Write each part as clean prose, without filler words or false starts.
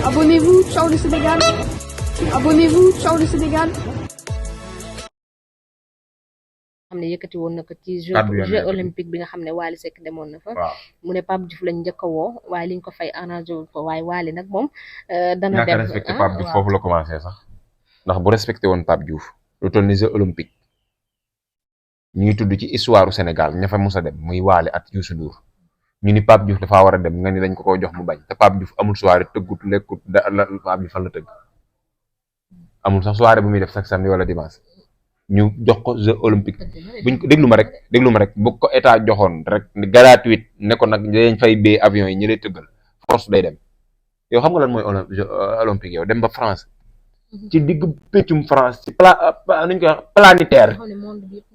Abonnez-vous, ciao le Sénégal. Abonnez-vous, ciao le Sénégal. xam ne yëkkati woon na ko ci jeu olympique bi nga xam ne Wally Seck demoon na fa mu ne Pape Diouf lañ njëkk a woo waaye liñ ko fay arrangé wu ko waaye Wally nag moom dana dem respecté Pape Diouf foofu la commencé sax ndax bu respecté woon Pape Diouf lu toll ni jeu olympique ñu ngi tudd ci histoire Sénégal ña fa mos a dem muy Wally at Youssou Ndour ñu ni Pape Diouf dafaa war a dem nga ni dañ ko jox mu bañ te Pape Diouf amul soirée tëggut lekkut Pape Diouf fan la tëgg amul sax soirée bu muy def chaque samedi wala dimanche ñu jox ko jeu olympique buñ ko déglu ma rek bu ko état joxoon rek gratuite ne ko nag dañ fay bee avion yi ñu lay tëggal force day dem yow xam nga lan mooy jeu olympique yow dem ba France ci digg péccum France ci nuñ koy wax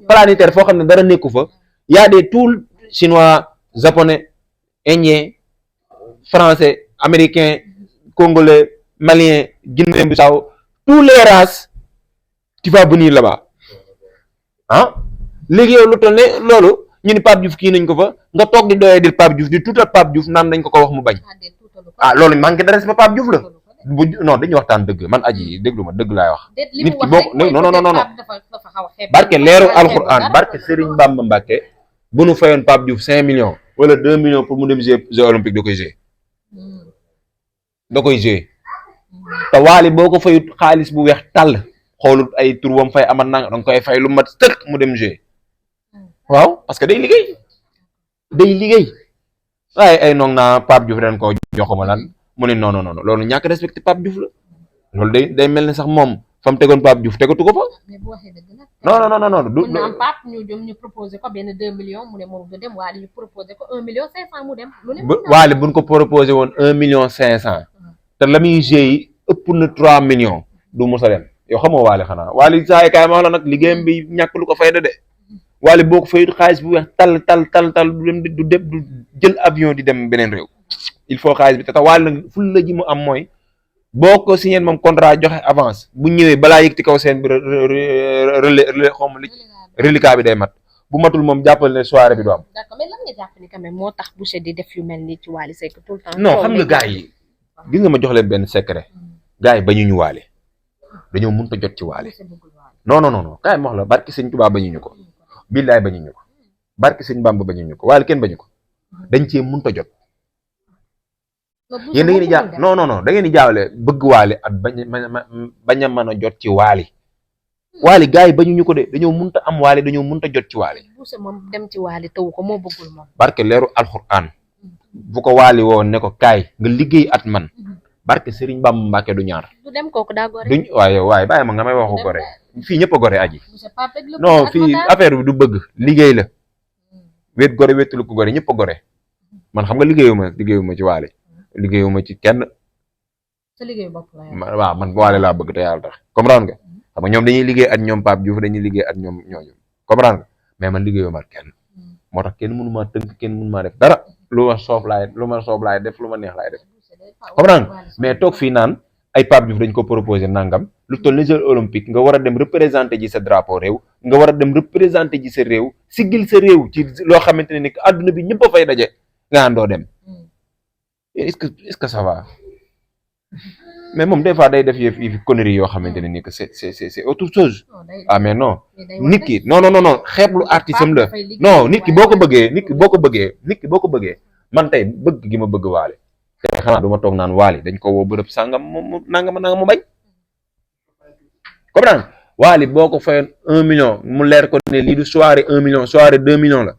planétaire foo xam ne dara nekku fa y a des tout chinois japonais indien français américain congolais malien guinéen-bissau tous les races tu vas venir là-bas léegi yow lu toll ne loolu ñu ni Pape Diouf kii nañ ko fa nga toog di doyee di Pape Diouf di tuutal Pape Diouf naan dañ ko wax mu bañ loolu manqué de respect Pape Diouf la non dañuy waxtaan dëgg man aji déglu ma dëgg laay wax nit ki boo non barke leeru alxuraan barke Serigne Bamba Mbacke bu nu fayoon Pape Diouf 5 millions wala 2 millions pour mu dem jeux olympique da koy jouer te Wally boo ko fayut xaalis bu weex tàll xoolut ay tur wam fay amat nanga danga koy fay lu mat tëkk mu dem jouer waaw parce que day liggéey waaye ay noog naa Pape Diouf den ko joxuma lan mu ne non loolu ñàkk respecté Pape Diouf la loolu day mel ne sax moom fa mu tegoon Pape Diouf tegatu ko fa non du mën na am Pape ñu proposé ko benn 2 millions mu ne moom du dem Wally ñu proposé ko 1 million 500 mu dem Wally buñ ko proposé woon 1 million 500 te la muy yi ëpp na 3 millions du mos a dem yow xamoo Wally xanaa Wally saa yi kaay ma wax la nag liggéeyam bi ñàkk lu ko fayda de Wally boo ko fayut xaalis bu weex tal du dem du jël avion di dem beneen réew il faut xaalis bi te tax Wally nag ful la ji mu am mooy boo ko signé moom contrat joxe avance bu ñëwee balaa yëg ci kaw seen bi relais xaw ma li reliquat bi day mat bu matul moom jàppal ne soirée bi du am. d'accord mais lan nga jàpp ni quand même moo tax Boucher di def yu mel nii ci Wally Seck tout le temps. non xam nga gars yi gis nga ma jox leen benn secret gars yi bañuñu Wally dañoo mënut a jot ci Wally non kaay ma wax la barki sëñ Tuubaa bañuñu ko billaay bañuñu ko barki sëñ Bamba bañuñu ko Wally kenn bañu ko dañ cee mënut a jot. yéen da ngeen di jaa non da ngeen di jaawale bëgg Wally ak bañ a mën a jot ci Wally gars yi bañuñu ko de dañoo mënut a am Wally dañoo mënut a jot ci Wally. Boucher moom dem ci Wally taw ko moo bëggul moom. barke leeru alxuraan bu ko Wally woon ne ko kaay nga liggéey at man barke Serigne Bamba Mbacke du ñaar. du dem kooku daa gore. duñ waaye bàyyi ma nga may waxu gore fii ñëpp a gore aji. non fii affaire bi du bëgg liggéey la wet gore wettulu ko gore ñëpp a gore man xam nga liggéeyuma ci Wally liggéeyuma ci kenn. sa liggéeyu bopp la waaw man Wally laa bëgg te yàlla tax comprendre nga xam nga ñoom dañuy liggéey ak ñoom Pape Diouf dañuy liggéey ak ñoom ñooñu comprendre nga mais man liggéeyuma ak kenn moo tax kenn mënu maa tënk kenn mënu maa def dara lu ma soob laay def lu ma neex laay def comprendre nga mais toog fii naan ay Pape Diouf dañ ko proposé nangam lu toll ni jeux olympique nga war a dem représenter ji sa drapeau réew nga war a dem représenter ji sa réew siggil sa réew ci loo xamante ne ni àdduna bi ñëpp a fay daje nga àndoo dem est-ce que ça va mais moom des fois day def yëf conneries yoo xamante ne ni que c'est autre chose mais non nit ki non xeeblu artiste am la non nit ki boo ko bëggee man tey bëgg gi ma bëgg Wally te xanaa du ma toog naan Wally dañ ko woo bërëb sàngam mu nangam mu bañ comprendre Wally boo ko fayoon 1 million mu leer ko ne lii du soirée 1 million soirée 2 millions la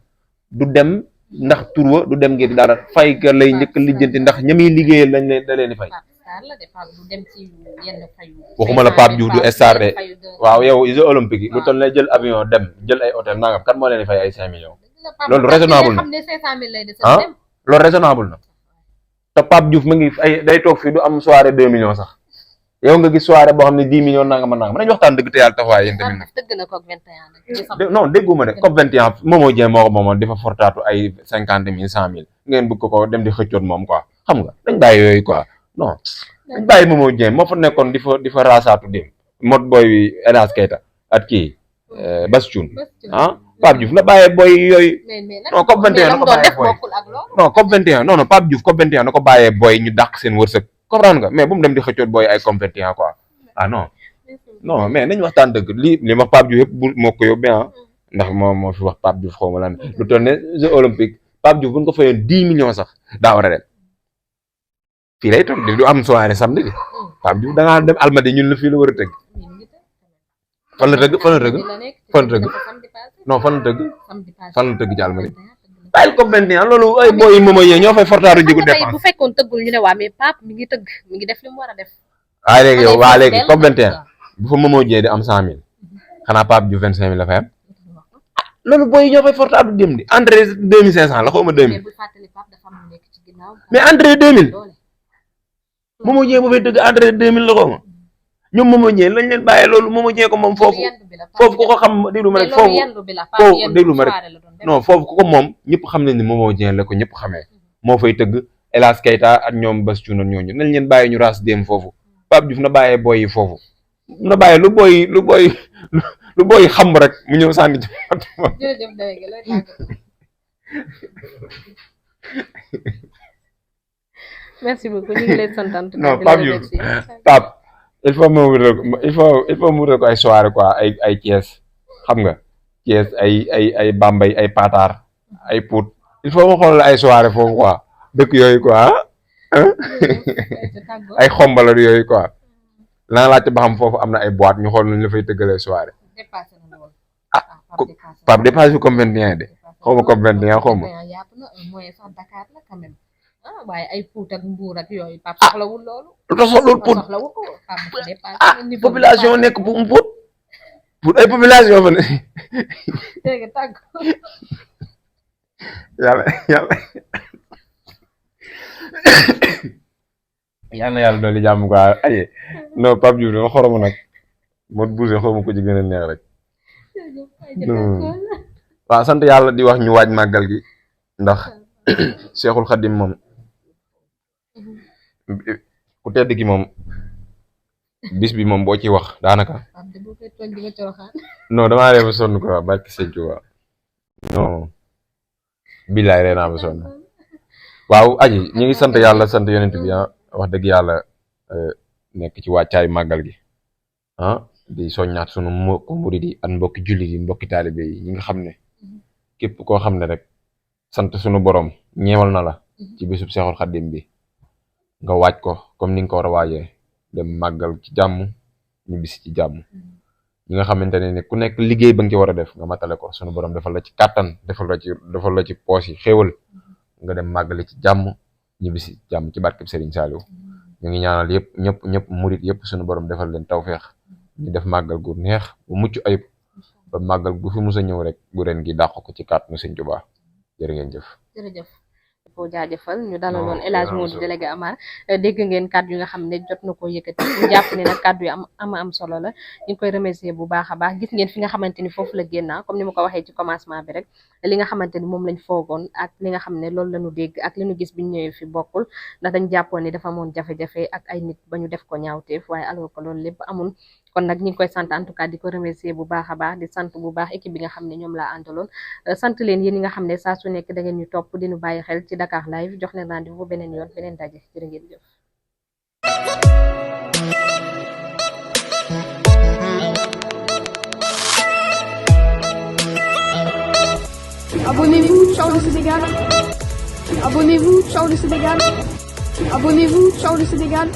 du dem ndax turwa du dem ngir dara fay ka lay njëkk lijjanti ndax ñami liggéeyal lañ leen da leen di fay waxuma la Pape Diouf du star de waaw yow jeux olympique yi lu toll lay jël avion dem jël ay hôtel nangam kan moo leen di fay ay 5 millions loolu raisonnable na loolu raisonnable na te Pape Diouf ma ngi ay day toog fii du am soirée 2 millions sax yow nga gis soirée boo xam ne 10 millions nangam nañu waxtaan dëgg te yàlla taxawaay yéen tamit nag non dégguma de COP 21 Momo Dieng moo ko moomoon di fa fortaatu ay 50 000 100 000 ngeen bëgg ko dem di xëccoon moom quoi xam nga dañ bàyyi yooyu quoi non dañ bàyyi Momo Dieng moo fa nekkoon di fa raasaatu dem mot booy wi El Hadj Keita ak kii Bass Thioung Pape Diouf la bàyyee booy yooyu non COP 21 na ko bàyyee booy non COP 21 non Pape Diouf COP 21 na ko bàyyee booy ñu dàq seen wërsëg comprendre nga mais bu mu dem di xëccoot booy ay compétent quoi ah non non mais nañ waxtaan dëgg li ma Pape Diouf yëpp bu moo ko yóbbee ah ndax moo fi wax Pape Diouf xaw ma lan lu toll ne jeux olympique Pape Diouf bu ñu ko fayoon 10 millions sax daa war a dem fii lay toog du am soirée samedi bi Pape Diouf da ngaa dem Almadi ñun la fii la war a tëgg fan la tëgg non fan la tëgg ci Almadi bàyyil ko benn loolu ay booy moom yee ñoo fay fortaaru jigu dépense bu fekkoon tëggul ñu ne waa mais Pape mi ngi tëgg mi ngi def li mu war a def waaye léegi yow waa léegi comme 21 bu fa Momo Dieng di am 100 000 xanaa Pape Diouf 25 000 la fay am loolu booy ñoo fay fortaaru dem di entrée 2500 la xaw ma 2000 mais entrée 2000 Momo Dieng bu fay tëgg entrée 2000 la xaw ma ñoom Momo Dieng lañ leen bàyyee loolu Momo Dieng ko moom foofu ku ko xam déglu ma rek foofu déglu ma rek non foofu ku ko moom ñëpp xam nañ ni Momo Dieng la ko ñëpp xamee moo fay tëgg El Hadj Keita ak ñoom Bass Thioune ñooñu nañ leen bàyyi ñu raas dem foofu Pape Diouf na bàyyee booy yi foofu na bàyyi lu booy xam rek mu ñëw sànni ci merci beaucoup ñu ngi lay sant non Pape Diouf Pape il faut mu wutal ko ay soirée quoi ay Thiès xam nga Thiès ay Bambey ay Patar ay Pout il faut ma xoolal ay soirée foofu quoi dëkk yooyu quoi ay xombalar yooyu quoi lana laajte ba xam foofu am na ay boîte ñu xool nañu la fay tëggalee soirée Pape dépassé fi comme 21 de xaw ma comme 21 xaw ma waaye ay Pout ak Mbour ak yooyu Pape soxlawul loolu lu tax soxlawul Pout population nekk bu Pout ay population fa ne yàlla dooli jàmm quoi ay non Pape Diouf dama xoromu nag moo bougé xaw ma ko ci gën a neex rek waaw sant yàlla di wax ñu waaj màggal gi ndax Cheikhul Khadim moom ku tedd gi moom bis bi moom boo ci wax daanaka non damaa ree ba sonn quoi barki sëñ Tuubaa non billaay ree naa ba sonn waaw aji ñu ngi sant yàlla sant yonent bi wax dëgg yàlla nekk ci wàccaay màggal gi di soññaat sunu mbokki murid yi ak mbokki jullit yi mbokki taalibe yi ñi nga xam ne képp koo xam ne rek sant sunu borom ñeewal na la ci bisub Seexul Xaddim bi nga waaj ko comme ni nga ko war a waajee dem màggal ci jàmm ñu bisi ci jàmm ñi nga xamante ne ku nekk liggéey ba nga ci war a def nga matale ko sunu borom defal la ci kàttan defal la ci poos yi xéewal nga dem màggale ci jàmm ñu bisi jàmm ci barkeb Serigne Saliou ñu ngi ñaanal ñëpp murid yëpp sunu borom defal leen tawfeex ñu def màggal gu neex bu mucc ayib ba màggal gu fi mus a ñëw rek bu ren gi dàq ko ci kàttanu Sëñ Tuubaa jërë ngeen jëf. jërëjëf ko jaajëfal ñu dalaloon El Hadj Modou délégué Amar dégg ngeen kàddu yi nga xam ne jot na ko yëkkati ñu jàpp ne nag kàddu yi am solo la ñu ngi koy remercier bu baax a baax gis ngeen fi nga xamante ni foofu la génna comme ni ma ko waxee ci commencement bi rek li nga xamante ni moom lañ foogoon ak li nga xam ne loolu lañu dégg ak li ñu gis biñu ñëwee fi bokkul ndax dañ jàppoon ni dafa amoon jafe-jafe ak ay nit ba ñu def ko ñaawteef waaye alors que loolu lépp amul kon nag ñu ngi koy sant en tout cas di ko remercier bu baax a baax di sant bu baax équipe bi nga xam ne ñoom laa àndaloon sant leen yéen ñi nga xam ne saa su nekk da ngeen ñu topp di ñu bàyyi xel ci Dakar Live jox leen rendez-vous beneen yoon beneen daje jërë ngeen jëf. Abonnez-vous, ciao le Sénégal. Abonnez-vous, ciao le Sénégal. Abonnez-vous, ciao le Sénégal.